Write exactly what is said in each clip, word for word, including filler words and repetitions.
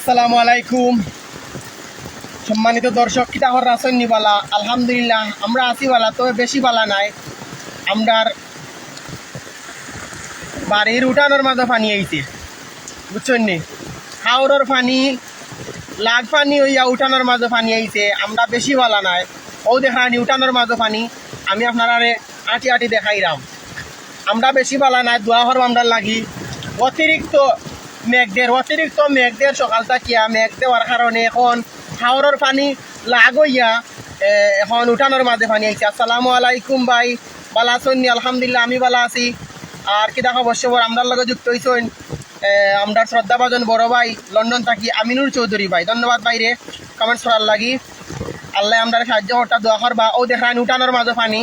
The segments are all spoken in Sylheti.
আসসালামু আলাইকুম। সম্মানিত দর্শক, কিতা খবর, আছইন নি বালা? আলহামদুলিল্লাহ, আমরা আছি বালা, তবে বেশি বালা নাই। আমরার বাড়ির উঠানোর মাঝে পানি আইছে, বুঝছইন নি? হাওরর পানি, লাগ পানি অইয়া উঠানোর মাঝে পানি আইছে। আমরা বেশি বালা নাই। অউ দেখরানি উঠানোর মাঝে পানি, আমি আপনারারে আটি আটি দেখাইরাম। আমরা বেশি বালা নাই, দোয়া করবা আমরার লাগি। অতিরিক্ত মেঘ দের, অতিরিক্ত মেঘ দের, সকাল থাকিয়া মেঘ দেওয়ার কারণে এখন হাওরর পানি লাগ অইয়া, এ, এখন উঠানোর মাঝে পানি আইছে। আসসালামু আলাইকুম ভাই, বালা আছইন নি? আলহামদুলিল্লাহ, আমি বালা আছি। আর কিতা খবর সবর? আমরার লগে যুক্ত অইছইন, এ, আমরার শ্রদ্ধাভাজন বড় ভাই লন্ডন থাকি আমিনুর চৌধুরী ভাই। ধন্যবাদ ভাইরে, কমেন্টস করার লাগি। আল্লায় আমরারে সাহায্য করতা, দোয়া করবা। অউ দেখরানি উঠানোর মাঝে পানি,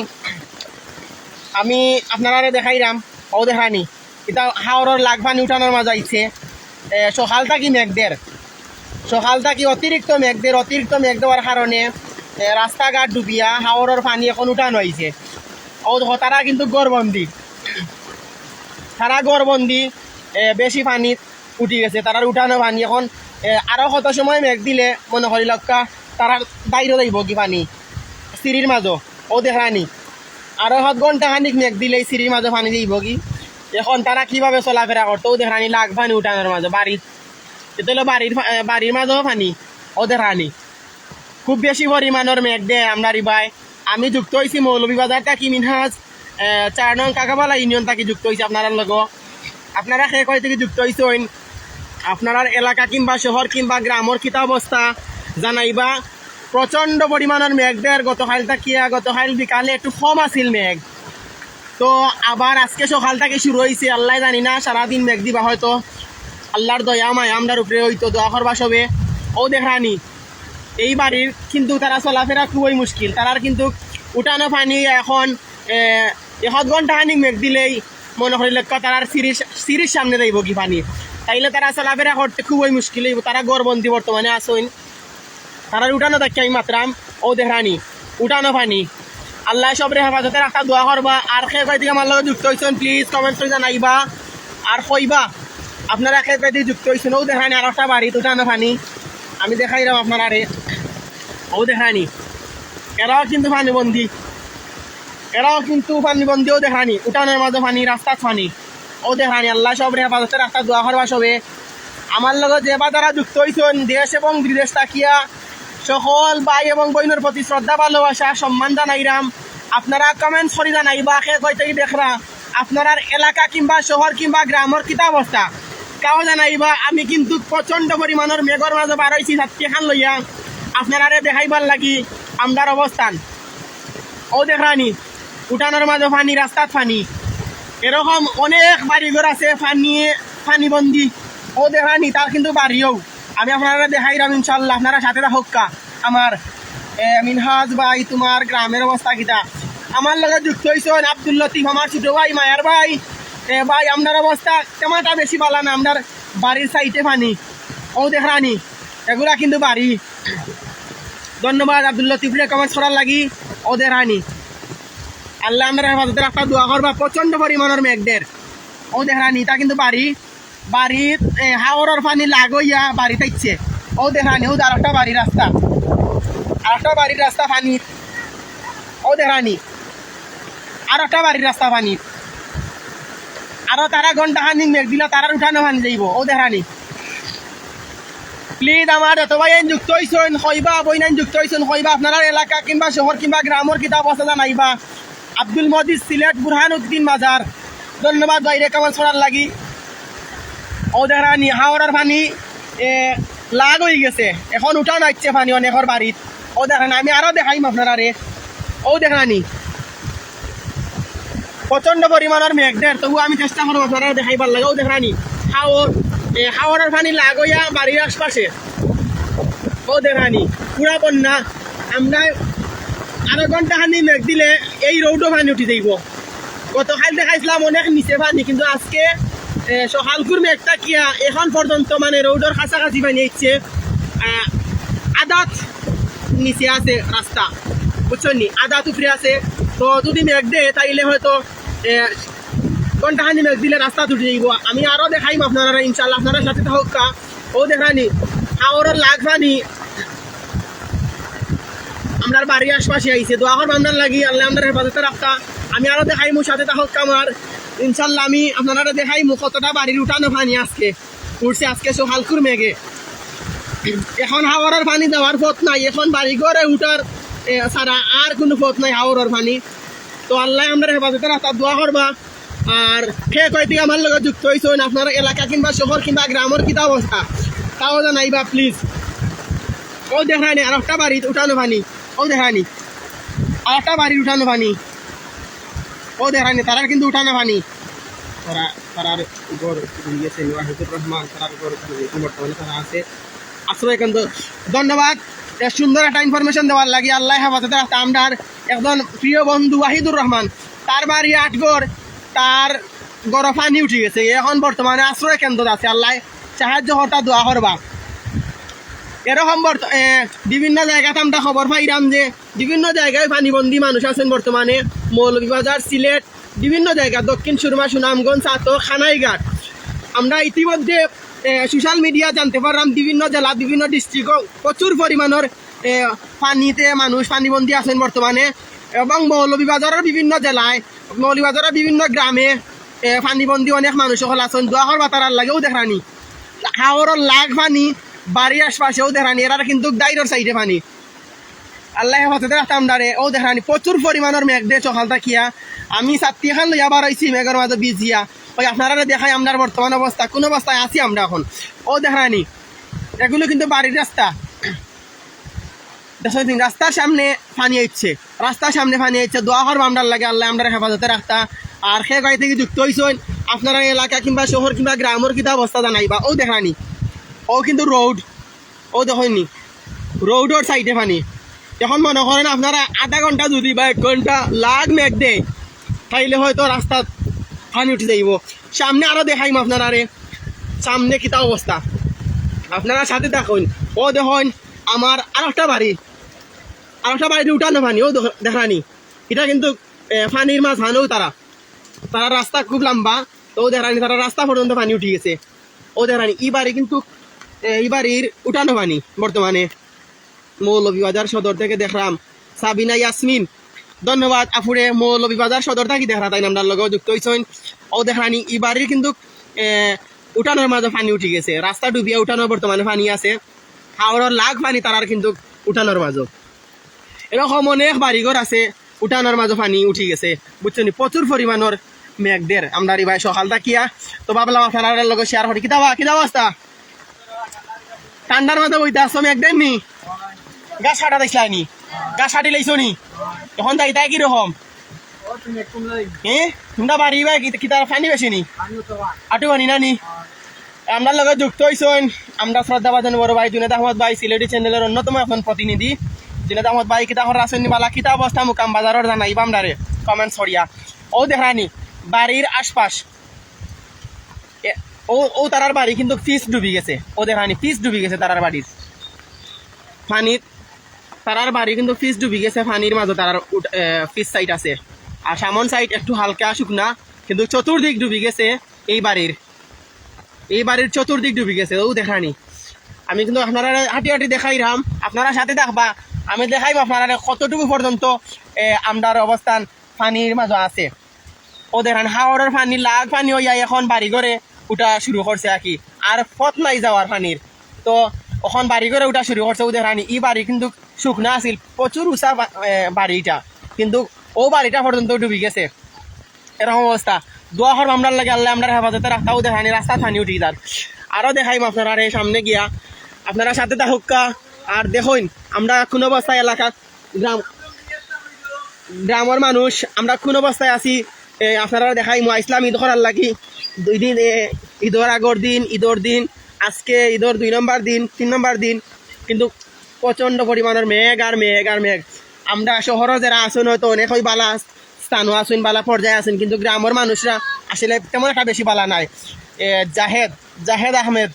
আমি আপনারারে দেখাইরাম। অউ দেখরানি, ইটা হাওরর লাগ পানি উঠানোর মাঝে আইছে। এ, সকাল থাকি মেঘ দের, সকাল থাকি অতিরিক্ত মেঘ দের, অতিরিক্ত মেঘ দেওয়ার কারণে, এ, রাস্তাঘাট ডুবিয়া হাওরর পানি এখন উঠানো আইছে। অউ দেখো, তারা কিন্তু ঘরবন্দি, তারা ঘরবন্দি, এ, বেশি পানি উঠি গেছে, তারার উঠানো পানি এখন, এ, আরো কত সময় মেঘ দিলে মনে করি লক্কা তারার দাইরো যাইবো কি পানি সিঁড়ির মাঝে। অউ দেখরানি, আরো সাত ঘন্টা খানিক মেঘ দিলেই সিঁড়ির মাঝে পানি যাইবো কি। এখন তারা কিভাবে চলাফেরা করতো? অউ দেখরানি লাগ পানি উঠানোর মাঝে, বাড়ির, ইটা অইলো বাড়ির পা-, এ, বাড়ির মাঝেও পানি। অউ দেখরানি, খুব বেশি পরিমাণর মেঘ দেয় আমরার ইবায়। আমি যুক্ত অইছি মৌলভীবাজার থাকি মিনহাজ, এ, চার নং কাকাবালা ইউনিয়ন থাকি যুক্ত অইছি আপনারার লগে। আপনারা কে কই থাকি যুক্ত অইছইন, আপনারার এলাকা কিংবা শহর কিংবা গ্রামর কিতা অবস্থা জানাইবা। প্রচণ্ড পরিমাণর মেঘ দের গতকাল থাকিয়া, গতকাল বিকালে একটু কম আছিল মেঘ, তো আবার আজকে সকাল থাকি শুরু অইছে। আল্লায় জানি না সারাদিন মেঘ দিবা, হয়তো আল্লার দয়া মায়া আমরার উপরে অইতো, দোয়া করবা সবে। অউ দেখরানি, এই বাড়ির কিন্তু তারা চলাফেরা খুবই মুশকিল, তারার কিন্তু উঠানো পানি এখন, এ, এক আধ ঘন্টা খানিক মেঘ দিলেই মনে করি লক্কা তারার সিঁড়ির, সিঁড়ির সামনে যাইবো কি পানি, তাইলে তারা চলাফেরা করতে খুবই মুশকিল অইবো। তারা ঘরবন্দি বর্তমানে আছইন, তারার উঠানো থাকি আমি মাতরাম। অউ দেখরানি, উঠানো পানি। আল্লায় সবরে হেফাজতে রাখতা, দোয়া করবা। আর কে কই থাকি আমার লগে যুক্ত অইছইন, প্লিজ কমেন্টস করি জানাইবা আর কইবা আপনারা কে কই থাকি যুক্ত অইছইন। অউ দেখরানি, আরো একটা বাড়িত উঠানো পানি, আমি দেখাইরাম আপনারারে। অউ দেখরানি, এরাও কিন্তু পানিবন্দি, এরাও কিন্তু পানিবন্দি। অউ দেখরানি, উঠানোর মাঝে পানি, রাস্তাত পানি। অউ দেখরানি, আল্লায় সবরে হেফাজতে রাখতা, দোয়া করবা সবে। আমার লগে যে বা যারা যুক্ত অইছইন দেশ এবং বিদেশ থাকিয়া, সকল ভাই এবং বইনর প্রতি শ্রদ্ধা, ভালোবাসা, সম্মান জানাইরাম। আপনারা কমেন্টস করি জানাইবা কে কই থাকি দেখরা, আপনারার এলাকা কিংবা শহর কিংবা গ্রামর কিতা অবস্থা, কাও জানাইবা। আমি কিন্তু প্রচণ্ড পরিমাণর মেঘর মাঝে বার অইছি ছাত্রী খান লইয়া আপনারারে দেখাইবার লাগি আমরার অবস্থান। অউ দেখরানি, উঠানোর মাঝে পানি, রাস্তাত পানি। এরকম অনেক বাড়িঘর আছে পানি, পানিবন্দি। অউ দেখরানি, তার কিন্তু বাড়িও আমি আপনারারে দেখাইরাম ইনশাআল্লাহ, আপনারা সাথে থাকউক্কা। আমার, এ, মিনহাজ ভাই, তুমার গ্রামর অবস্থা কিতা? আমার লগে যুক্ত অইছইন আব্দুল লতিফ, আমার ছোট ভাই, মায়ার ভাই। এ, ভাই, আমরার অবস্থা তেমনটা বেশি বালা না, আমরার বাড়ির সাইডে পানি। অউ দেখরানি, এগুলা কিন্তু বাড়ি। ধন্যবাদ আব্দুল লতিফরে কমেন্টস করার লাগি। অউ দেখরানি, আল্লায় আমরারে হেফাজতে রাখতা, দোয়া করবা। প্রচণ্ড পরিমাণর মেঘ দের। অউ দেখরানি, ইটা কিন্তু বাড়ি, বাড়িত, এ, হাওরর পানি লাগ অইয়া বাড়িত আইছে। অউ দেখরানি, অউ আরোকটা বাড়ির রাস্তা, আরোকটা বাড়ির রাস্তা পানিত। অউ দেখরানি, আরোকটা বাড়ির রাস্তা পানিত। আরো তারা ঘন্টা খানিক মেঘ দিলা, তারার উঠানো পানি যাইবো। অউ দেখরানি, প্লিজ আমার যত ভাইয়াইন যুক্ত অইছইন কইবা, বইনাইন যুক্ত অইছইন কইবা, আপনারার এলাকা কিংবা শহর কিংবা গ্রামর কিতা অবস্থা জানাইবা। আব্দুল মজিদ সিলেট, বুরহানুদ্দিন মাজার, ধন্যবাদ ভাইরে কমেন্টস করার লাগি। অউ দেখরানি, হাওরর পানি, এ, লাগ অইগেছে, এখন উঠানো আইছে পানি অনেকর বাড়িত। অউ দেখরানি, আমি আরো দেখাইম আপনারারে। অউ দেখরানি, প্রচণ্ড পরিমাণর মেঘ দের, তবু আমি চেষ্টা করমু আপনারারে দেখাইবার লাগি। অউ দেখরানি, হাওর, এ, হাওরর পানি লাগ অইয়া বাড়ির আশপাশে। অউ দেখরানি, পুরা বন্যা। আমরা আরো ঘন্টা খানি মেঘ দিলে এই রোডও পানি উঠি যাইবো। গতকাল দেখাইছলাম অনেক নিচে পানি, কিন্তু আজকে, এ, সকালকুর মেঘ থাকিয়া এখন পর্যন্ত মানে রোডর কাছাকাছি পানি আইছে। আ, আদাত নিচে আছে রাস্তা, বুঝছইন নি? আদাত উপরে আছে। তো যদি মেঘ দেয়, তাইলে হয়তো, এ, ঘন্টা খানি মেঘ দিলে রাস্তা উঠি যাইবো। আমি আরো দেখাইম আপনারারে ইনশাআল্লাহ, আপনারা সাথে থাকউক্কা। অউ দেখরানি, হাওরর লাগ পানি আমরার বাড়ির আশপাশে আইছে। দোয়া করবা আমরার লাগি, আল্লায় আমরার হেফাজতে রাখতা। আমি আরো দেখাইমু, সাথে থাকউক্কা আমার, ইনশাল্লাহ আমি আপনারারে দেখাইমু কতটা বাড়ির উঠানো পানি আজকে উঠছে, আজকে সকালকুর মেঘে। এখন হাওরর পানি যাওয়ার পথ নাই, এখন বাড়ি ঘরে উঠার, এ, ছাড়া আর কুনু পথ নাই হাওরর পানি। তো আল্লায় আমরার হেফাজতে রাখতা, দোয়া করবা। আর কে কই থাকি আমার লগে যুক্ত অইছইন, আপনারার এলাকা কিংবা শহর কিংবা গ্রামর কিতা অবস্থা, তাও জানাইবা please। অউ দেখরানি আরোকটা বাড়িত উঠানো পানি, অউ দেখরানি আরোকটা বাড়ির উঠানো পানি, অউ দেখরানি তারার কিন্তু উঠানো পানি। তারা, তারার ঘর ডুবি গেছে, ওয়াহিদুর রহমান, তারার ঘর ডুবি গেছে, বর্তমানে তারা আছে আশ্রয় কেন্দ্র। ধন্যবাদ, এ সুন্দর একটা information দেওয়ার লাগি। আল্লায় হেফাজতে রাখতা আমরার একজন প্রিয় বন্ধু ওয়াহিদুর রহমান, তার বাড়ি আট ঘর, তার ঘরো পানি উঠি গেছে, এখন বর্তমানে আশ্রয় কেন্দ্রত আছে। আল্লায় সাহায্য করতা, দোয়া করবা। এরকম বর্ত-, এ, বিভিন্ন জাগাত আমরা খবর পাইরাম যে বিভিন্ন জাগায় পানিবন্দী মানুষ আছইন বর্তমানে, মৌলভীবাজার, সিলেট, বিভিন্ন জাগা, দক্ষিণ সুরমা, সুনামগঞ্জ, ছাতক, কানাইঘাট। আমরা ইতিমধ্যে, এ, social media জানতে পারলাম বিভিন্ন জেলা, বিভিন্ন district-ও প্রচুর পরিমাণর, এ, পানিতে মানুষ পানিবন্দী আছইন বর্তমানে, এবং মৌলভীবাজারর বিভিন্ন জেলায়, মৌলভীবাজারর বিভিন্ন গ্রামে, এ, পানিবন্দী অনেক মানুষ অকল আছইন। দোয়া করবা তারার লাগি। অউ দেখরানি হাওরর লাগ পানি বাড়ির আশপাশে, অউ দেখরানি এরার কিন্তু ডাইরর side-এ পানি। আল্লায় হেফাজতে রাখতা আমরারে। অউ দেখরানি প্রচুর পরিমাণর মেঘ দে সকাল থাকিয়া। আমি ছাতি খান লইয়া বারইছি মেঘর মাঝে ভিজিয়া। অউ আপনারারে দেখাই আমরার বর্তমান অবস্থা, কুন অবস্থায় আছি আমরা এখন। অউ দেখরানি এগুলো কিন্তু বাড়ির রাস্তা। দেখছইন, রাস্তার সামনে পানি আইছে, রাস্তার সামনে পানি আইছে। দোয়া করবা আমরার লাগি, আল্লায় আমরারে হেফাজতে রাখতা। আর কে কই থাকি যুক্ত অইছইন, আপনারার এলাকা কিংবা শহর কিংবা গ্রামর কিতা অবস্থা জানাইবা। অউ দেখরানি, অউ কিন্তু road, অউ দেখইননি road-অর side-এ পানি। এখন মনে করেন আপনারা আধা ঘন্টা যদি বা এক ঘন্টা লাগ মেঘ দেয়, তাইলে হয়তো রাস্তাত পানি উঠি যাইবো। সামনে আরো দেখাইমু আপনারারে সামনে কিতা অবস্থা, আপনারা সাথে থাকইন। অউ দেখইন আমার আরোকটা বাড়ি, আরোকটা বাড়ির উঠানো পানি, অউ দেখ-, দেখরানি। ইটা কিন্তু, এ, পানির মাঝখানো তারা, তারার রাস্তা খুব লম্বা, তো অউ দেখরানি তারার রাস্তা পর্যন্ত পানি উঠি গেছে। অউ দেখরানি ই বাড়ি কিন্তু, এ, ই বাড়ির উঠানো পানি বর্তমানে। মৌলভীবাজার সদর থেকে দেখরাম সাবিনা ইয়াসমিন, ধন্যবাদ আফুরে, মৌলভীবাজার সদর থাকি দেখরা তাইন আমরার লগে যুক্ত অইছইন। অউ দেখরানি ই বাড়ির কিন্তু, এ, উঠানোর মাঝে পানি উঠি গেছে, রাস্তা ডুবিয়া উঠানোর বর্তমানে পানি আছে, হাওরর লাগ পানি তারার কিন্তু উঠানোর মাঝে। এরকম অনেক বাড়িঘর আছে, উঠানোর মাঝে পানি উঠি গেছে, বুঝছইননি? প্রচুর পরিমাণর মেঘ দের আমরার ইবায় সকাল থাকিয়া। তো ভাবলাম আপনারার লগে share করি। কিতা বা, কিতা অবস্থা? ঠান্ডার মাঝে বইতা আছো, মেঘ দেয়নি? গাছ কাটা দেখলায়নি? গাছ কাটি লাইছো নি? এখন যাইতায় কিরকম? এ? তোমরা বাড়ি বা কি, কিতা পানি বেশি নি? আটু পানি না নি? আমরার লগে যুক্ত অইছইন আমরার শ্রদ্ধাভাজন বড় ভাই জুনেদ আহমদ ভাই, সিলেটি channel-অর অন্যতম একজন প্রতিনিধি। জুনেদ আহমদ ভাই, কিতা খবর, আছইননি বালা? কিতা অবস্থা মুকাম বাজারর জানাইবা আমরারে comments করিয়া। অউ দেখরানি বাড়ির আশপাশ, এ, অউ, অউ তারার বাড়ি কিন্তু pitch ডুবি গেছে। অউ দেখরানি pitch ডুবি গেছে তারার বাড়ির পানিত। তারার বাড়ি কিন্তু pitch ডুবি গেছে পানির মাঝে, তারার উঠ-, এ, pitch side আছে। আর সামন side একটু হালকা শুকনা, কিন্তু চতুর্দিক ডুবি গেছে এই বাড়ির। এই বাড়ির চতুর্দিক ডুবি গেছে, অউ দেখরানি। আমি কিন্তু আপনারারে হাঁটি হাঁটি দেখাইরাম, আপনারা সাথে থাকবা। আমি দেখাইমু আপনারারে কতটুকু পর্যন্ত, এ, আমরার অবস্থান পানির মাঝে আছে। অউ দেখরানি হাওরর পানি, লাগ পানি অইয়া এখন বাড়ি ঘরে উঠা শুরু করছে আর কি, আর পথ নাই যাওয়ার পানির। তো এখন বাড়ি ঘরে উঠা শুরু করছে। অউ দেখরানি ই বাড়ি কিন্তু শুকনা আছিল, প্রচুর উঁচা বা-, এ, বাড়ি ইটা, কিন্তু অউ বাড়িটা পর্যন্ত ডুবি গেছে। এরকম অবস্থা। দোয়া করবা আমরার লাগি, আল্লায় আমরার হেফাজতে রাখতা। অউ দেখরানি রাস্তাত পানি উঠি যার। আরো দেখাইমু আপনারারে সামনে গিয়া, আপনারা সাথে থাকউক্কা। আর দেখইন আমরা কুন অবস্থায় এলাকাত, গ্রাম, গ্রামর মানুষ আমরা কুন অবস্থায় আছি, এ, আপনারারে দেখাইমু। আইছলাম ঈদ করার লাগি, দুই দিন, এ, ঈদর আগর দিন, ঈদর দিন, আজকে ঈদর দুই নম্বর দিন, তিন নম্বর দিন, কিন্তু প্রচণ্ড পরিমাণর মেঘ আর মেঘ আর মেঘ। আমরা শহরো যেরা আছইন হয়তো অনেকেউ বালা স্থানো আছইন, বালা পর্যায়ে আছইন, কিন্তু গ্রামর মানুষরা আসলে তেমন একটা বেশি বালা নাই। এ, জাহেদ, জাহেদ আহমেদ,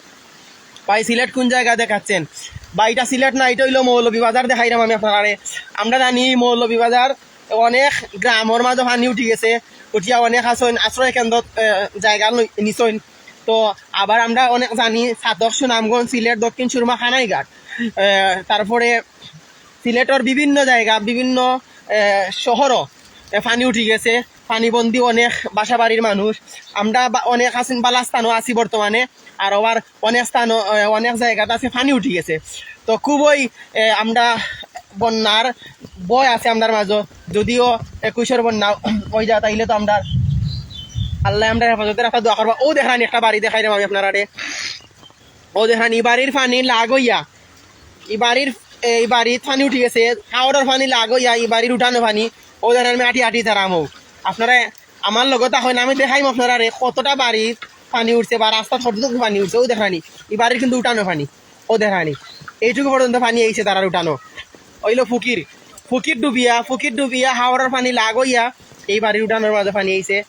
ভাই, সিলেট কুন জাগা দেখাচ্ছেন? ভাই, ইটা সিলেট না, ইটা অইলো মৌলভীবাজার, দেখাইরাম আমি আপনারারে। আমরা জানি মৌলভীবাজার অনেক গ্রামর মাঝে পানি উঠি গেছে, উঠিয়া অনেক আছইন আশ্রয় কেন্দ্রত, এ, জাগা লই-, নিছইন। তো আবার আমরা অনেক জানি ছাতক, সুনামগঞ্জ, সিলেট, দক্ষিণ সুরমা, কানাইঘাট, আহ, তারপরে সিলেটর বিভিন্ন জায়গা, বিভিন্ন, আহ, শহরও, আহ, পানি উঠি গেছে, পানিবন্দী অনেক বাসা বাড়ির মানুষ। আমরা বা-, অনেক আছি, বালা স্থানও আছি বর্তমানে, আর আবার অনেক স্থানও, আহ, অনেক জায়গাত আছে পানি উঠি গেছে। তো খুবই, আহ, আমরা বন্যার ভয় আছে আমরার মাঝে, যদিও একুশর বন্যা ওই যা তাইলে তো আমরা আল্লাহ আমরা হেফাজতে রাখা দোয়া করবা। ও দেখরানি একটা বাড়ি দেখাইলাম আমি আপনারারে, ও দেখরানি ই বাড়ির পানি লাগ হইয়া, ই বাড়ির, এ, ই বাড়িত পানি উঠি গেছে, হাওড়র পানি লাগ হইয়া ই বাড়ির উঠানো পানি, ও দেখরানি আমি আটি আটি তারাম। ও আপনারা আমার লগে থাকইন, আমি দেখাইম আপনারারে কতটা বাড়িত পানি উঠছে বা রাস্তাত কতটুকু পানি উঠছে। ও দেখরানি ই বাড়ির কিন্তু উঠানো পানি, ও দেখরানি এইটুকু পর্যন্ত পানি আইছে তারার উঠানো। অইলো ফুকির, ফুকির ডুবিয়া, ফুকির ডুবিয়া হাওড়র পানি লাগ হইয়া এই বাড়ির উঠানোর মাঝে পানি আইছে।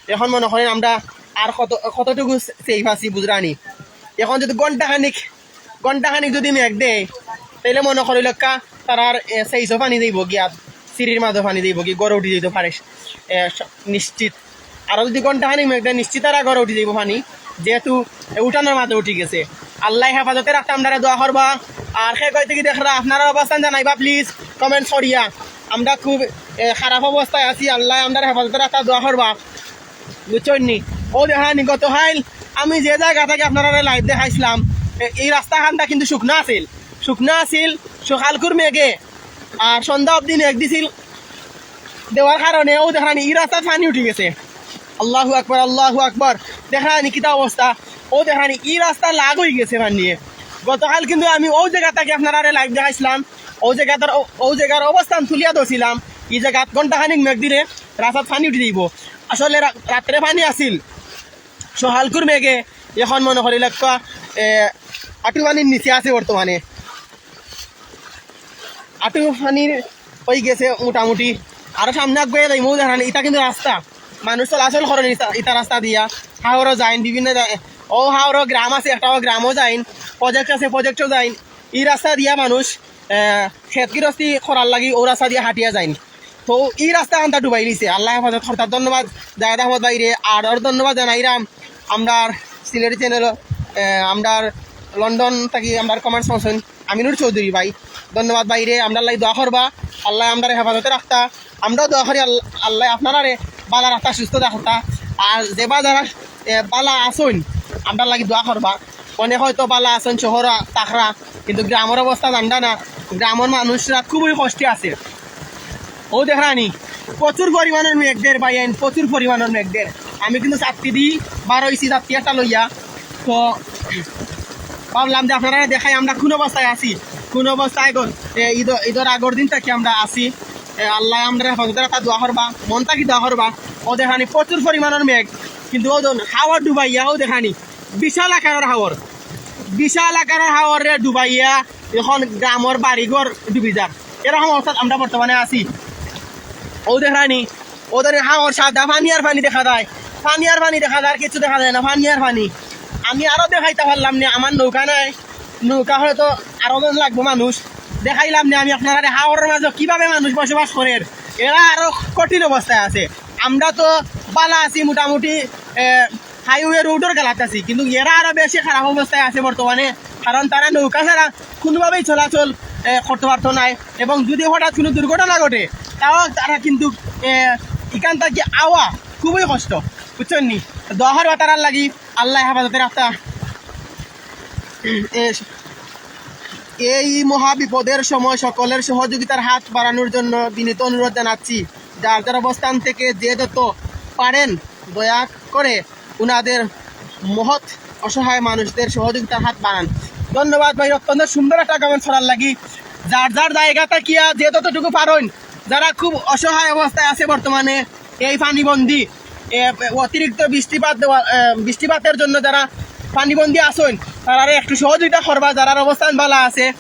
এখন মনে করেন আমরা আর কত, কতটুকু সেফ আছি বুঝরানি। এখন যদি ঘন্টা খানিক, ঘন্টা খানিক যদি মেঘ দেয়, তাইলে মনে করি লক্কা তারার, এ, সেইসও পানি যাইব গিয়া, সিঁড়ির মাঝে পানি যাইব কি, ঘরে উঠি যাইতো পারে, এ, স-, নিশ্চিত। আর যদি ঘন্টা খানিক মেঘ দেয়, নিশ্চিত তারা ঘরে উঠি যাইব পানি, যেহেতু, এ, উঠানোর মাঝে উঠি গেছে। আল্লাহ হেফাজতে রাখতে আপনারা দোয়া করবা। আর কে কই থাকি দেখরা, আপনারার অবস্থান জানাইবা প্লিজ কমেন্টস করিয়া। আমরা খুব, এ, খারাপ অবস্থায় আছি, আল্লাহ আমরা হেফাজতে রাখতে দোয়া করবা, বুঝছইন নি? ও দেখরানি গত হাইল আমি যে জায়গা থাকি আপনারারে লাইভ দেখাইছিলাম, এ, এই রাস্তা খানটা কিন্তু শুকনা আছিল, শুকনা আছিল। সকালকুর মেঘে আর সন্ধ্যা অবধি মেঘ দিছিল, দেওয়ার কারণে ও দেখরানি ই রাস্তাত পানি উঠি গেছে। আল্লাহু আকবার, আল্লাহু আকবার। দেখরানি কিতা অবস্থা, ও দেখরানি ই রাস্তা লাগ হই গেছে পানিয়ে। গতকাল কিন্তু আমি ও জায়গা থাকি আপনারারে লাইভ দেখাইছিলাম, ও জায়গাটার, ও, ও জায়গার অবস্থান তুলিয়া ধরছিলাম। ই জায়গাত ঘন্টা খানিক মেঘ দিলে রাস্তাত পানি উঠি যাইব। আসলে রা-, রাত্রে পানি আছিল, সকালকুর মেঘে এখন মনে করি লক্কা, এ, আটু পানির নিচে আছে বর্তমানে। আটু পানির হই গেছে মোটামুটি। আরো সামনে আগুয়ে যাইমু দেখরানি, ইটা কিন্তু রাস্তা, মানুষ চলাচল করেন ইটা, ইটা রাস্তা দিয়া। হাওরও যাইন বিভিন্ন জায়গায়, ও হাওরও গ্রাম আছে, একটা গ্রামও যাইন, প্রজেক্ট আছে, প্রজেক্টও যাইন। ই রাস্তা দিয়া মানুষ, আহ, খেত গিরস্তি করার লাগি ও রাস্তা দিয়া হাঁটিয়া যাইন। তো ই রাস্তা আনতা ডুবাই নিছে, আল্লাহ হেফাজত করতা। ধন্যবাদ জায়েদ আহমদ ভাইরে, আর, আর ধন্যবাদ জানাইরাম আমরার সিলেটি চ্যানেল, আহ, আমরার লন্ডন থাকি আমরার কমেন্টস করছেন আমিনুর চৌধুরী ভাই। ধন্যবাদ ভাইরে, আমরার লাগি দোয়া করবা, আল্লাহ আমরার হেফাজতে রাখতা। আমরাও দোয়া করি আল-, আল্লাহ আপনারারে বালা রাখতা, সুস্থ রাখতা। আর যেবা যারা, এ, বালা আছইন, আমরার লাগি দোয়া করবা। অনেক হয়তো বালা আছইন শহর তাকরা, কিন্তু গ্রামর অবস্থা জানরা না। গ্রামর মানুষরা খুবই কষ্টে আছে। ও দেখরানি, প্রচুর পরিমাণর মেঘ দের ভাই, আইন প্রচুর পরিমাণর মেঘ দের। আমি কিন্তু ছাত্তি দি বার হইছি, ছাত্তি একটা লইয়া। তো ভাবলাম যে আপনারারে দেখাই আমরা কোন অবস্থায় আছি, কোন অবস্থায় গো-, এ, ঈদ, ঈদর আগর দিন থাকি আমরা আছি। এ, আল্লাহ আমরার হেফাজতে রাখতা দোয়া করবা, মন থাকি দোয়া করবা। ও দেখরানি প্রচুর পরিমাণর মেঘ, কিন্তু ও দেখরানি হাওর ডুবাইয়া, ও দেখরানি বিশাল আকারর হাওর, বিশাল আকারর হাওররে ডুবাইয়া এখন গ্রামর বাড়িঘর ডুবি যার, এরকম অবস্থাত আমরা বর্তমানে আছি। ও দেখরানি, ও দেখরানি হাওর সাদা পানি আর পানি দেখা যায়, পানি আর পানি দেখা যায়, আর কিছু দেখা যায় না, পানি আর পানি। আমি আরো দেখাইতা পারলাম না, আমার নৌকা নাই, নৌকা হয়তো আরো জন লাগবো মানুষ। দেখাইলাম না আমি আপনারারে হাওরর মাঝে কিভাবে মানুষ বসবাস করের, এরা আরো কঠিন অবস্থায় আছে। আমরা তো বালা আছি মোটামুটি, এ, হাইওয়ে রোডর গালাত আছি, কিন্তু এরা আরো বেশি খারাপ অবস্থায় আছে বর্তমানে, কারণ তারা নৌকা ছাড়া কোনোভাবেই চলাচল, এ, করতে পারতো নাই। এবং যদি হঠাৎ কোনো দুর্ঘটনা ঘটে, তাও তারা কিন্তু, এ, এখান থাকি আওয়া খুবই কষ্ট, বুঝছইন নি? দোয়া করবা তারার লাগি, আল্লাহ হেফাজতে রাখতা। এ, এই মহা বিপদের সময় সকলের সহযোগিতার হাত বাড়ানোর জন্য বিনীত অনুরোধ জানাচ্ছি। যার যার অবস্থান থেকে যে যত পারেন, দয়া করে উনাদের মহৎ অসহায় মানুষদের সহযোগিতার হাত বাড়ান। ধন্যবাদ ভাই, অত্যন্ত সুন্দর একটা কমেন্ট করার লাগি। যার যার জায়গা থাকিয়া যে ততটুকু পারইন, যারা খুব অসহায় অবস্থায় আছে বর্তমানে, এই পানিবন্দী, এ, অতিরিক্ত বৃষ্টিপাত দেওয়া, এ, বৃষ্টিপাতের জন্য যারা পানিবন্দী আছইন, তারারে একটু সহযোগিতা করবা। যারার অবস্থান বালা আছে,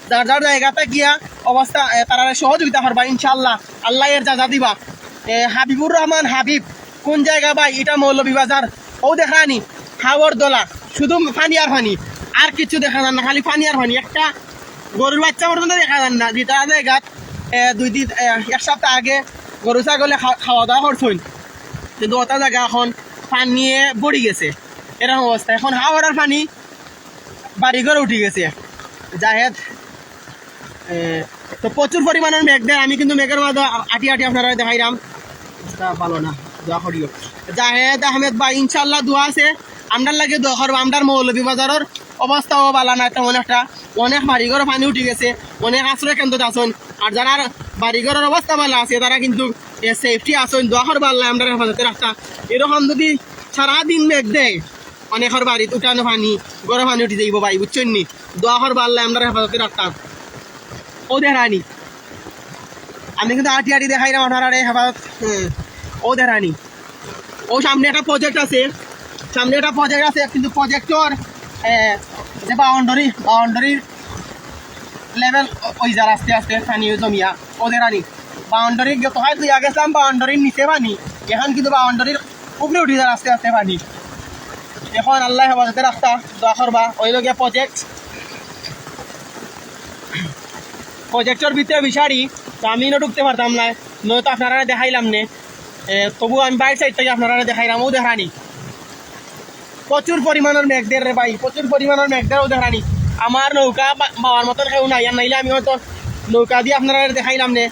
যার যার জায়গা থাকিয়া অবস্থা, এ, তারারে সহযোগিতা করবা, ইনশাআল্লাহ আল্লাহ এর যা যা দিবা। এ, হাবিবুর রহমান হাবিব, কোন জায়গা ভাই? এটা মৌলভীবাজার। ও দেখরানি, হাওর দলা, শুধু পানি আর পানি, আর কিছু দেখা যায় না, খালি পানি আর পানি। একটা গরুর বাচ্চা পর্যন্ত দেখা যায় না, যেটা জায়গাত, এ, দুই দিন, এ, এক সপ্তাহ আগে গরু ছাগলে খা-, খাওয়া দাওয়া করছইন, কিন্তু ওটা জায়গা এখন পানিয়ে ভরি গেছে। এরকম অবস্থা। এখন হাওড়ার পানি বাড়িঘর উঠি গেছে। জাহেদ, এ, তো প্রচুর পরিমাণর মেঘ দেয়। আমি কিন্তু মেঘর মাঝে আটি আটি আপনারা দেখাইলাম, অবস্থা ভালো না, দোয়া করিও। জাহেদ আহমেদ ভাই, ইনশাল্লাহ দোয়া আছে, আমরার লাগি দোয়া করবা। আমরার মৌলভীবাজারর অবস্থাও ভালো না তেমন একটা, অনেক বাড়িঘর পানি উঠি গেছে, অনেক আশ্রয় কেন্দ্র আছইন। আর যারা বাড়িঘরর অবস্থা ভালো আছে, তারা কিন্তু সেফটি আছইন, দোয়া করবা আল্লাহ আমরার হেফাজতে রাখতা। এরকম যদি সারাদিন মেঘ দেয়, অনেকর বাড়িত উঠানো পানি, ঘরো পানি উঠি যাইব ভাই, বুঝছইন নি? দোয়া করবা আল্লাহ আমরার হেফাজতে রাখতা। ও দেখরানি, আমি কিন্তু আটি আটি দেখাইলাম আপনারারে হেফাজত। হ্যাঁ, ও দেখরানি, ও সামনে একটা প্রজেক্ট আছে, সামনে একটা প্রজেক্ট আছে, কিন্তু প্রজেক্টর যে বাউন্ডারি, বাউন্ডারির লেভেল ওই যার আস্তে আস্তে পানি জমিয়া। ও দেখরানি, বাউন্ডারি যত হয় তুই আগে গেছিলাম, বাউন্ডারির নিচে পানি, এখন কিন্তু বাউন্ডারির উপরে উঠি যার আস্তে আস্তে পানি। এখন আল্লাহ হেফাজতে রাখতা, দোয়া করবা। ওই লগে প্রজেক্ট, প্রজেক্টর ভিতরে বিশারি, তো আমি ইনো ঢুকতে পারতাম না, নয়তো আপনারারে দেখাইলাম নে। এ, তবু আমি বাইর সাইড থাকি আপনারারে দেখাইলাম। ও দেখরানি, প্রচুর পরিমাণর মেঘ দের রে ভাই, প্রচুর পরিমাণর মেঘ দের। ও দেখরানি, আমার নৌকা বা-, বাওয়ার মতন কেউ নাই, আর নাইলে আমি হয়তো নৌকা দিয়া আপনারারে দেখাইলাম নে,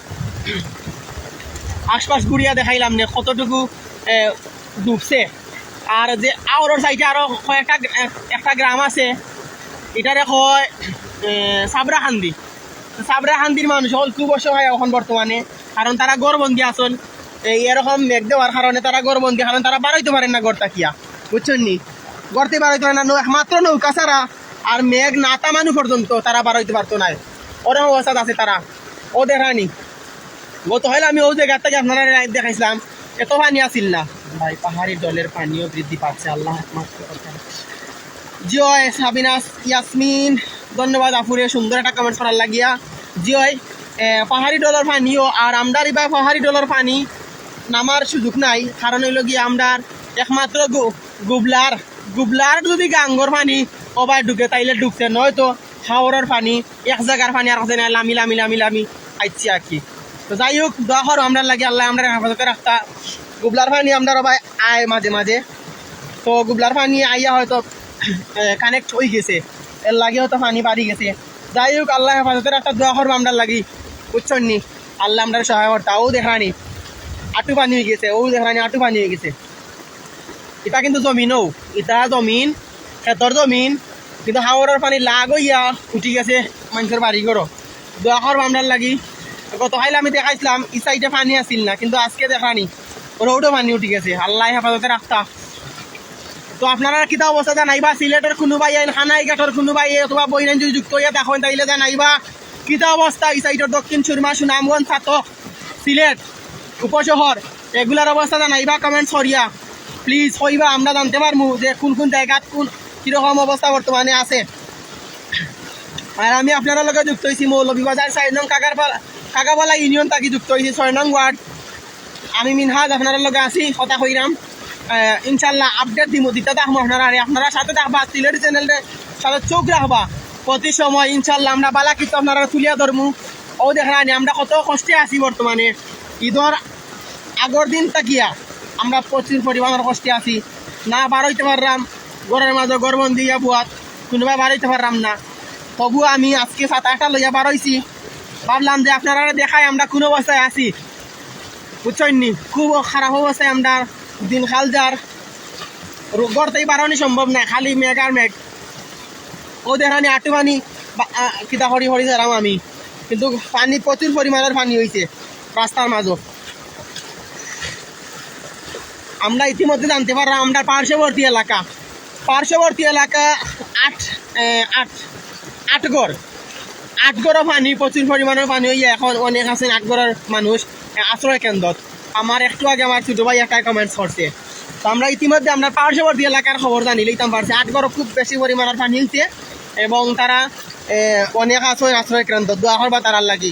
আশপাশ ঘুরিয়া দেখাইলাম নে কতটুকু, এ, ডুবছে। আর যে আওরর সাইডে আরো কয়েকটা গ্রা-, একটা গ্রাম আছে, ইটারে কয়, এ, সাবরাকান্দি। সাবরাকান্দির মানুষ অকল খুব অসহায় এখন বর্তমানে, কারণ তারা ঘরবন্দি আছইন। এই এরকম মেঘ দেওয়ার কারণে তারা ঘরবন্দি, কারণ তারা বারইতো পারের না ঘর থাকিয়া, বুঝছইন নি? ঘর থাকি বারইতো পারের না, নৌ-, একমাত্র নৌকা ছাড়া। আর মেঘ না থামানো পর্যন্ত তারা বারইতো পারতো নায়, ওরকম অবস্থাত আছে তারা। ও দেখরানি, গত হইলে আমি ওই জায়গা থাকি আপনারারে দেখাইছিলাম, এত পানি আছিল না। ভাই, পাহাড়ি ঢলের পানিও বৃদ্ধি পাচ্ছে, আল্লাহ একমাত্র কথা। জি অয়, সাবিনা ইয়াসমিন, ধন্যবাদ আফুরে সুন্দর একটা কমেন্টস করার লাগিয়া। জি অয়, এ, পাহাড়ি ঢলর পানিও, আর আমরার ইবায় পাহাড়ি ঢলর পানি নামার সুযোগ নাই, কারণ অইলো গিয়া আমরার একমাত্র গু-, গুবলার, গুবলার যদি গাঙ্গর পানি ওবায় ঢুকে, তাইলে ঢুকছে, নয়তো হাওরর পানি এক জাগার পানি আর এক জাগায় লামি লামি লামি লামি আইছে আর কি। তো যাই হোক, দোয়া করো আমরার লাগি, আল্লাহ আমরারে হেফাজতে রাখতা। গুবলার পানি আমরার ওবায় আয় মাঝে মাঝে, তো গুবলার পানি আইয়া হয়তো, এ, কানেক্ট অই গেছে, এর লাগি হয়তো পানি বাড়ি গেছে। যাই হোক, আল্লাহ হেফাজতে রাখতা, দোয়া করবা আমরার লাগি, বুঝছইন নি? আল্লাহ আমরারে সহায় করতা। ও দেখরানি, আটু পানি অই গেছে, ও দেখরানি, আটু পানি অই গেছে। ইটা কিন্তু জমিনও, ইটা জমিন, খেতর জমিন, কিন্তু হাওরর পানি লাগ অইয়া উঠি গেছে মানষর বাড়ি ঘরো। দোয়া করবা আমরার লাগি। গত কাইল আমি দেখাইছিলাম, ই সাইডে পানি আছিল না, কিন্তু আজকে দেখরানি, রোডও পানি উঠি গেছে। আল্লাহ হেফাজতে রাখতা। তো আপনারার কিতা অবস্থা জানাইবা, সিলেটর কুনু ভাইয়ে, কানাইঘাটর কুনু ভাইয়ে অথবা বইরাইন যদি যুক্ত অইয়া থাকইন, তাইলে জানাইবা কিতা অবস্থা ই সাইডর দক্ষিণ সুরমা, সুনামগঞ্জ, ছাতক, সিলেট উপশহর, এগুলার অবস্থা জানাইবা কমেন্টস করিয়া। প্লিজ কইবা, আমরা জানতে পারমু যে কুন কুন জাগাত কুন কিরকম অবস্থা বর্তমানে আছে। আর আমি আপনারার লগে যুক্ত অইছি মৌলভীবাজার চাইর নং কাকারপালা, কাকাবালা ইউনিয়ন থাকি যুক্ত অইছি, ছয় নং ওয়ার্ড। আমি মিনহাজ আপনারার লগে আছি, কথা কইরাম। আহ, ইনশাল্লাহ আপডেট দিমু, দিতে থাকমু আপনারারে। আপনারা সাথে থাকবা, সিলেটি চ্যানেলর সাথে চোখ রাখবা প্রতি সময়। ইনশাল্লাহ আমরা বালা কিছু আপনারারে তুলিয়া ধরমু। ও দেখরানি, আমরা কত কষ্টে আছি বর্তমানে, ইদর আগর দিন থাকিয়া আমরা প্রচুর পরিমাণর কষ্টে আছি। না বারইতে পাররাম, ঘরর মাঝে ঘরবন্দি অইয়া বওয়াত, কুনুবায় বারইতে পাররাম না। তবুও আমি আজকে ছাতা একটা লইয়া বারইছি, ভাবলাম যে আপনারারে দেখাই আমরা কুন অবস্থায় আছি, বুঝছইন নি? খুব খারাপ অবস্থায় আমরার দিনকাল যার, রো-, ঘর থাকি বারনি সম্ভব নায়, খালি মেঘ আর মেঘ। ও দেখরানি আটু পানি বা-, আ, কিতা করি করি যাইরাম আমি, কিন্তু পানি প্রচুর পরিমাণর পানি অইছে রাস্তার মাঝো। আমরা ইতিমধ্যে জানতে পারলাম, আমরা পার্শ্ববর্তী এলাকা, পার্শ্ববর্তী এলাকা আট, এ, আট, আট ঘর, আট ঘরও পানি, প্রচুর পরিমাণর পানি অইয়া এখন অনেক আছইন আট ঘরর মানুষ, এ, আশ্রয় কেন্দ্রত। আমার একটু আগে আমার ছোট ভাই একটা কমেন্টস করছে। তো আমরা ইতিমধ্যে আমরা পার্শ্ববর্তী এলাকার খবর জানিলাইতাম পারছি, আট ঘরও খুব বেশি পরিমাণর পানি অইছে এবং তারা, এ, অনেক আছইন আশ্রয় কেন্দ্রত। দোয়া করবা তারার লাগি,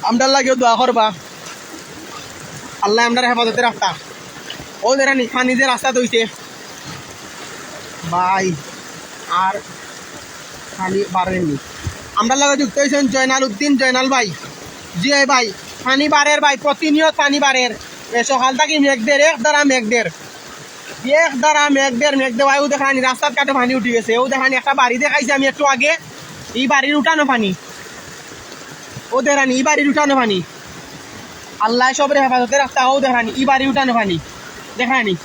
আমরার লাগিও দোয়া করবা। আল্লায় আমরারে হেফাজতে রাখতা। ও দেখরানি, পানি যে রাস্তাত অইছে ভাই, আর পানি বাড়েনি। আমরার লগে যুক্ত অইছইন জয়নাল উদ্দিন, জয়নাল ভাই। জি অয় ভাই, পানি বাড়ের ভাই, প্রতিনিয়ত পানি বাড়ের। এ সকাল থাকি মেঘ দের, এক ধারা মেঘ দের। মেঘ দ্বারা মেঘ দের মেঘ দেওয়ায়, অউ দেখরানি রাস্তাত ঘাটো পানি উঠি গেছে। অউ দেখরানি একটা বাড়ি দেখাইছি আমি একটু আগে, ই বাড়ির উঠানো পানি। অউ দেখরানি ই বাড়ির উঠানো পানি। আল্লায় সবরে হেফাজতে রাখতা। অউ দেখরানি ই বাড়ির উঠানো পানি। দেখরানি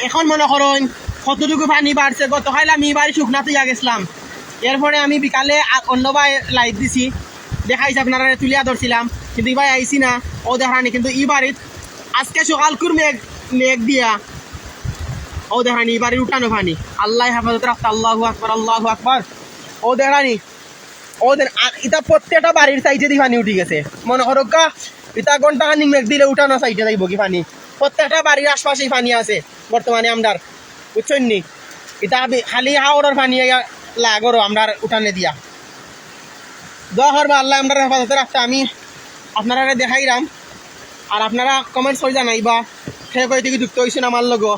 এখন মনো করইন কতটুকু পানি বাড়ছে। গতকাইল আমি ই বাড়ি শুকনা থইয়া গেছলাম, এরপরে আমি বিকালে আ-, অন্য বায় live দিছি, দেখাইছি আপনারারে তুলিয়া ধরছিলাম, কিন্তু ই বায় আইছি না। অউ দেখরানি কিন্তু ই বাড়িত আজকে সকালকুর মেঘ, মেঘ দিয়া, অউ দেখরানি ই বাড়ির উঠানো পানি। আল্লায় হেফাজতে রাখতা। আল্লাহু আকবার, আল্লাহু আকবার। অউ দেখরানি, অউ দেখ, আ, ইতা প্রত্যেকটা বাড়ির সাইডেদি পানি উঠি গেছে। মনো করউক্কা, ইতা ঘন্টা খানিক মেঘ দিলে উঠানো সাইডে যাইবোগি পানি। প্রত্যেকটা বাড়ির আশপাশেই পানি আছে বর্তমানে আমরার, বুঝছইন নি? ইতা বি-, খালি হাওরর পানি আইয়া লাগরো আমরার উঠানে দিয়া। দোয়া করবা আল্লায় আমরারে হেফাজতে রাখতা। আমি আপনারারে দেখাইরাম, আর আপনারা comments করি জানাইবা কে কই থাকি যুক্ত অইছইন আমার লগে।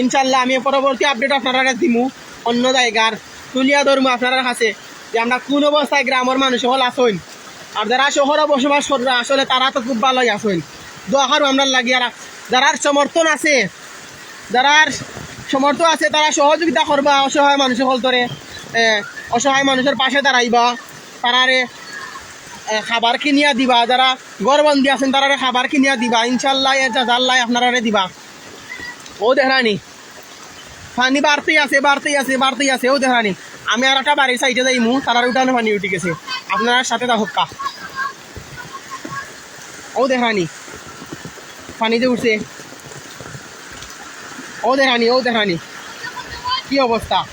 ইনশাআল্লাহ আমি পরবর্তী update আপনারারে দিমু, অন্য জাগার তুলিয়া ধরমু আপনারার কাছে যে আমরা কুন অবস্থায় গ্রামর মানুষ অকল আছইন। আর যারা শহরো বসবাস কররা আসলে তারা তো খুব ভালোই আছইন। দোয়া করো আমরার লাগি। আর যারার সমর্থন আছে, যারার সমর্থ আছে তারা সহযোগিতা করবা অসহায় মানুষ অকলতরে, এ, অসহায় মানুষর পাশে দাঁড়াইবা, তারারে, এ, খাবার কিনিয়া দিবা, যারা ঘরবন্দি আছইন তারারে খাবার কিনিয়া দিবা, ইনশাআল্লাহ এ যা আল্লায় আপনারারে দিবা। অউ দেখরানি পানি বাড়তেই আছে, বাড়তেই আছে, বাড়তেই আছে। অউ দেখরানি আমি আর একটা বাড়ির সাইডে যাইমু, তারার উঠানো পানি উঠি গেছে। আপনারার সাথে থাকউক্কা। অউ দেখরানি পানি যে উঠছে। অউ দেখরানি, অউ দেখরানি কি অবস্থা।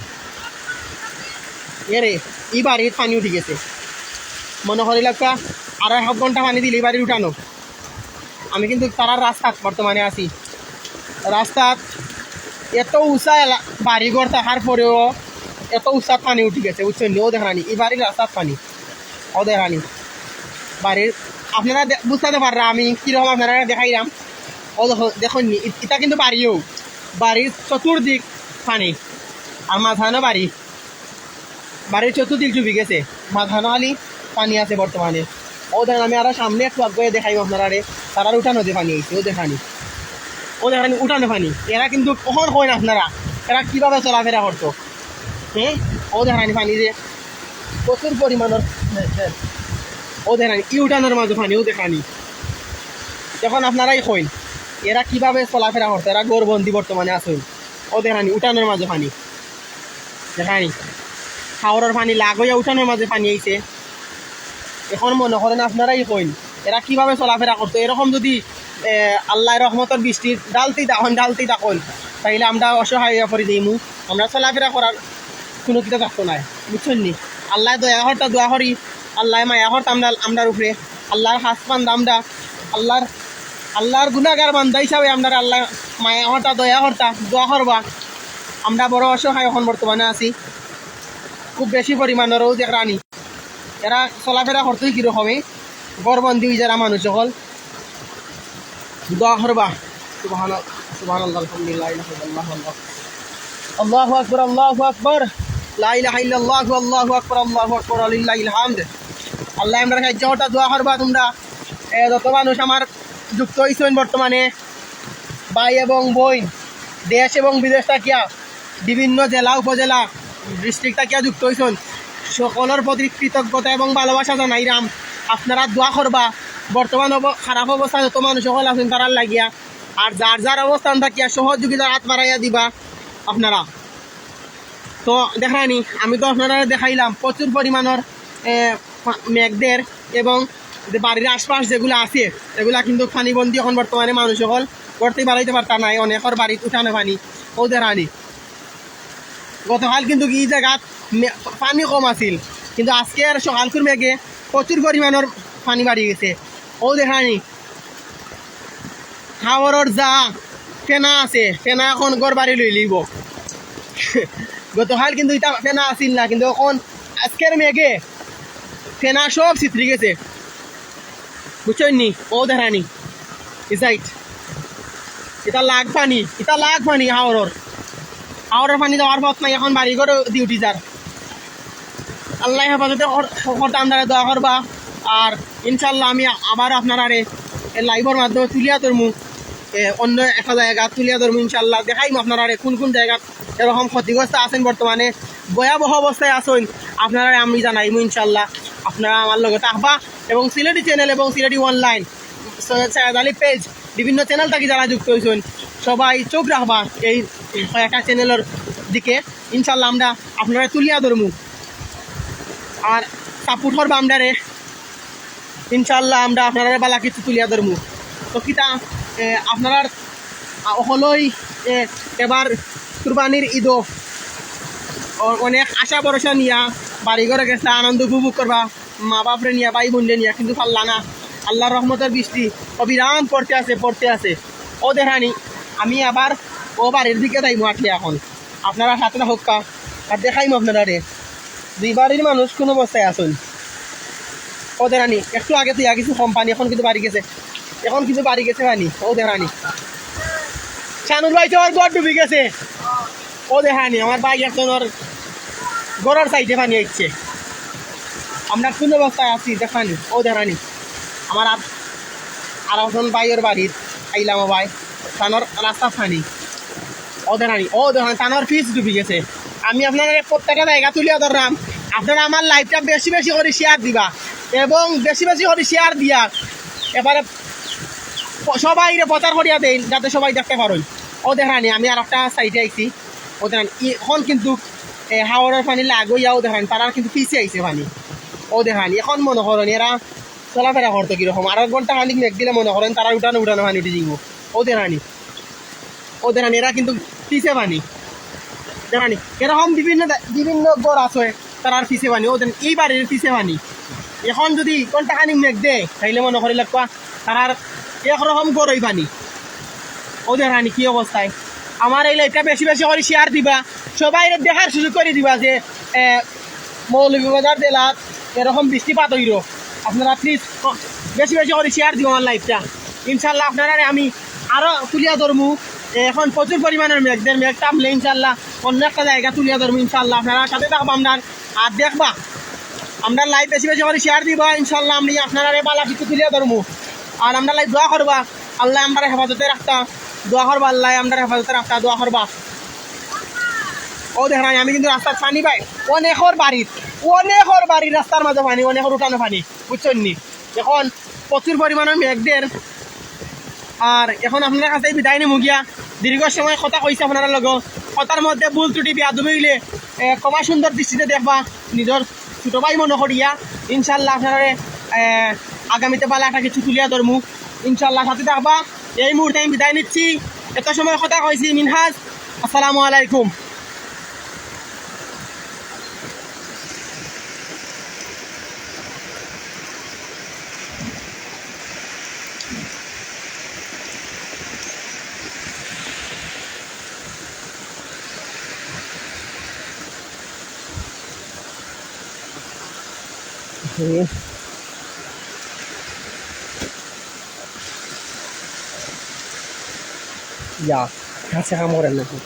এরে, ই বাড়িত পানি উঠি গেছে। মনো করিলাউক্কা আরো এক ঘন্টা পানি দিলে ই বাড়ির উঠানো। আমি কিন্তু তারার রাস্তাত বর্তমানে আছি। রাস্তাত এত উঁচা এলা-, বাড়িঘর থাকার পরেও এত উঁচাত পানি উঠি গেছে, বুঝছইন নি? অউ দেখরানি, ই বাড়ির রাস্তাত পানি। অউ দেখরানি বাড়ির, আপনারা দে-, বুঝতে পাররা আমি কিরকম আপনারারে দেখাইরাম। অউ দেখো, দেখইন নি, ই-, ইটা কিন্তু বাড়িও, বাড়ির চতুর্দিক পানি, আর মাঝখানো বাড়ি। বাড়ির চতুর্দিক ডুবি গেছে, মাঝখানো খালি পানি আছে বর্তমানে। অউ দেখইন, আমি আরো সামনে একটু আগুয়াইয়া দেখাইমু আপনারারে, তারার উঠানো যে পানি আইছে, অউ দেখরানি, অউ দেখরানি উঠানো পানি। এরা কিন্তু অখন কইন আপনারা, এরা কিভাবে চলাফেরা করতো, হ্যাঁ? অউ দেখরানি পানি যে প্রচুর পরিমাণর, অউ দেখরানি ই উঠানোর মাঝে পানি, অউ দেখরানি। অখন আপনারাই কইন, এরা কিভাবে চলাফেরা করতো, এরা ঘরবন্দি বর্তমানে আছইন। অউ দেখরানি উঠানোর মাঝে পানি। দেখরানি, হাওরর পানি লাগ অইয়া উঠানোর মাঝে পানি আইছে। অখন মনো করেন আপনারাই কইন, এরা কিভাবে চলাফেরা করতো? এরকম যদি, এ, আল্লায় রহমতর বৃষ্টি ঢালতেই থাকইন, ঢালতেই থাকইন, তাইলে আমরা অসহায় অইয়া পড়ি যাইমু। আমরা চলাফেরা করার কুনু কিতা থাকতো নায়, বুঝছইন নি? আল্লায় দয়া করতা, দোয়া করি, আল্লায় মায়া করতা আমরা, আমরার উপরে। আল্লার খাস বান্দা আমরা, আল্লার, আল্লার গুনাগার বান্দা হিসাবে আমরারে আল্লায় মায়া করতা, দয়া করতা, দোয়া করবা। আমরা বড় অসহায় অখন বর্তমানে আছি, খুব বেশি পরিমাণর। অউ দেখরানি, এরা চলাফেরা করতোই কিরকমে, ঘরবন্দি অই যারা মানুষ অকল। দোয়া করবা। সুবহান-, সুবহানাল্লাহ, আলহামদুলিল্লাহ, লা ইলাহা ইল্লাল্লাহু আকবার। আল্লাহু আকবার, আল্লাহু আকবার। লা ইলাহা ইল্লাল্লাহু, আল্লাহু আকবার, আল্লাহু আকবার, ওয়ালিল্লাহিল হামদ। আল্লায় আমরার সাহায্য করতা, দোয়া করবা তুমরা। এ, যত মানুষ আমার যুক্ত অইছইন বর্তমানে, ভাই এবং বইন, দেশ এবং বিদেশ থাকিয়া, বিভিন্ন জেলা, উপজেলা, district থাকিয়া যুক্ত অইছইন, সকলর প্রতি কৃতজ্ঞতা এবং ভালোবাসা জানাইরাম। আপনারা দোয়া করবা, বর্তমান অব-, খারাপ অবস্থা যত মানুষ অকল আছইন তারার লাগিয়া, আর যার যার অবস্থান থাকিয়া সহযোগিতার হাত বাড়াইয়া দিবা আপনারা। তো দেখরানি, আমি তো আপনারারে দেখাইলাম প্রচুর পরিমাণর, এ, পা-, মেঘ দের এবং যে বাড়ির আশপাশ যেগুলা আছে, এগুলা কিন্তু পানিবন্দী। অখন বর্তমানে মানুষ অকল ঘর থাকি বারাইতে পারতা নায়, অনেকর বাড়িত উঠানো পানি। অউ দেখরানি, গতকাল কিন্তু ই জাগাত মে-, পানি কম আছিল, কিন্তু আজকের সকালকুর মেঘে প্রচুর পরিমাণর পানি বাড়ি গেছে। অউ দেখরানি, হাওরর যা ফেনা আছে, ফেনা অখন ঘর বাড়ি লইলিবো। গতকাল কিন্তু ইতা ফেনা আছিল না, কিন্তু অখন আজকের মেঘে ফেনা সব ছিতরি গেছে, বুঝছইন নি? অউ দেখরানি, ই side, ইতা লাগ পানি, ইতা লাগ পানি হাওরর, হাওরর পানি যাওয়ার পথ নাই, অখন বাড়ি ঘরো দি উঠি যার। আল্লায় হেফাজতে কর-, করতা, আমরারে দোয়া করবা। আর ইনশাআল্লাহ আমি আবার আপনারারে এ live-র মাধ্যমে তুলিয়া ধরমু। এ, অন্য একটা জায়গা তুলিয়া ধরমু ইনশাআল্লাহ। দেখাইমু আপনারারে কোন কোন জায়গা এরকম ক্ষতিগ্রস্ত আছেন বর্তমানে, ভয়াবহ অবস্থায় আছেন, আপনারারে আমি জানাইমু ইনশাআল্লাহ। আপনারা আমার লগে থাকবা এবং সিলেটি চ্যানেল এবং সিলেটি অনলাইন, সৈয়দ সায়েদ আলী পেজ, বিভিন্ন চ্যানেল থাকি যারা যুক্ত হইছেন, সবাই চোখ রাখবা এই কয়েকটা চ্যানেলের দিকে। ইনশাআল্লাহ আমরা আপনারা তুলিয়া ধরমু, আর সাপোর্ট করবা আমরারে। ইনশাআল্লাহ আমরা আপনারারে বালা কিছু তুলিয়া ধরমু। তো কিতা, এ, আপনারার, আ, হকলই, এ, এবার কুরবানির ঈদও অ-, অনেক আশা ভরসা নিয়া বাড়ি ঘরে গেছলা, আনন্দ উপভোগ করবা, মা বাপরে নিয়া, ভাই বোনরে নিয়া, কিন্তু পারলা না। আল্লাহর রহমতের বৃষ্টি অবিরাম পড়তে আছে, পড়তে আছে। ও দেখানি, আমি আবার ও বাড়ির দিকে যাইমু আটলে এখন। আপনারা সাথে থাকউক্কা, আর দেখাইমু আপনারারে। দুই বাড়ির মানুষ কোন অবস্থায় আছেন। ও দেখানি, একটু আগে তো ইয়া কিছু কম পানি, এখন কিন্তু বাড়ি গেছে, এখন কিন্তু বাড়ি গেছে পানি। ও দেখানি, শানুর ভাই তো আমার ঘর ডুবি গেছে। ও দেখানি, আমার ভাই একজনের ঘরের সাইডে পানি আইছে। আমরা কোন অবস্থায় আছি দেখানি। ও দেখানি, আমার আর, আর একজন ভাইয়ের বাড়িত আইলাম ভাই, তানোর রাস্তা পানি। ও দেখানি, ও দেখানি, তানোর ফিস ডুবি গেছে। আমি আপনারারে প্রত্যেকটা জায়গা তুলিয়া ধরলাম, আপনারা আমার লাইভটা বেশি বেশি করি শেয়ার দিবা এবং বেশি বেশি করি শেয়ার দিয়া এবারে প-, সবাইরে প্রচার করিয়া দেইন যাতে সবাই দেখতে পারইন। ও দেখানি, আমি আর একটা সাইডে আইছি। ও দেখানি, এখন কিন্তু, এ, হাওরের পানি লাগইয়া, ও দেখানি, তারার কিন্তু ফিসে আইছে পানি। ও দেখানি, এখন মনে করইন এরা চলাফেরা করতো কিরকম, আর এক ঘন্টা খানিক মেঘ দিলে মনে করইন তারা উঠানো উঠানো পানি উঠি যাইবো। ও দেখানি, ও দেখানি, এরা কিন্তু ফিসে পানি। দেখানি, এরকম বিভিন্ন দে-, বিভিন্ন ঘর আছে, তারার ফিসে পানি। ও দেখানি, এই বাড়ির ফিসে পানি। এখন যদি ঘন্টা খানিক মেঘ দেয়, তাইলে মনে করি লাগবা তারার একরকম ঘরই পানি। ও দেখানি কি অবস্থায়। আমার এই লাইভটা বেশি বেশি করি শেয়ার দিবা, সবাইরে দেখার সুযোগ করি দিবা যে, এ, মৌলভীবাজার জেলাত এরকম বৃষ্টিপাত অইরো। আপনারা প্লিজ বেশি বেশি করি শেয়ার দিবা আমার লাইভটা। ইনশাআল্লাহ আপনারারে আমি আরো তুলিয়া ধরমু। এ, এখন প্রচুর পরিমাণের মেঘ দের, মেঘ থামলে ইনশাআল্লাহ অন্য একটা জায়গা তুলিয়া ধরমু ইনশাআল্লাহ। আপনারা সাথে থাকবা আমরার, আর দেখবা আমরার লাইভ বেশি বেশি করি শেয়ার দিবা ইনশাআল্লাহ। আমি আপনারারে বালা কিছু তুলিয়া ধরমু, আর আমরার লাগি দোয়া করবা। আল্লায় আমরারে হেফাজতে রাখতা, দোয়া করবা। আল্লায় আমরারে হেফাজতে রাখতা, দোয়া করবা। ও দেখানি, আমি কিন্তু রাস্তার পানি ভাই, অনেকর বাড়ির, অনেকর বাড়ির রাস্তার মাঝে পানি, অনেকর উঠানো পানি, বুঝছইন নি? এখন প্রচুর পরিমাণের মেঘ দের। আর এখন আপনারার কাছে বিদায় নিমু গিয়া। দীর্ঘ সময় কথা কইছি আপনারার লগে, কথার মধ্যে ভুল ত্রুটি বেয়াদবি অইলে, এ, ক্ষমা সুন্দর দৃষ্টিতে দেখবা, নিজর ছোট ভাই মনে করিয়া। ইনশাআল্লাহ আপনারারে, এ, আগামীতে বালা একটা কিছু তুলিয়া ধরমু। ইনশাআল্লাহ সাথে থাকবা। এই মুহূর্তে আমি বিদায় নিচ্ছি। এত সময় কথা কইছি মিনহাজ। আসসালামু আলাইকুম। ইয়া, গাছে কামড়ের নাকি?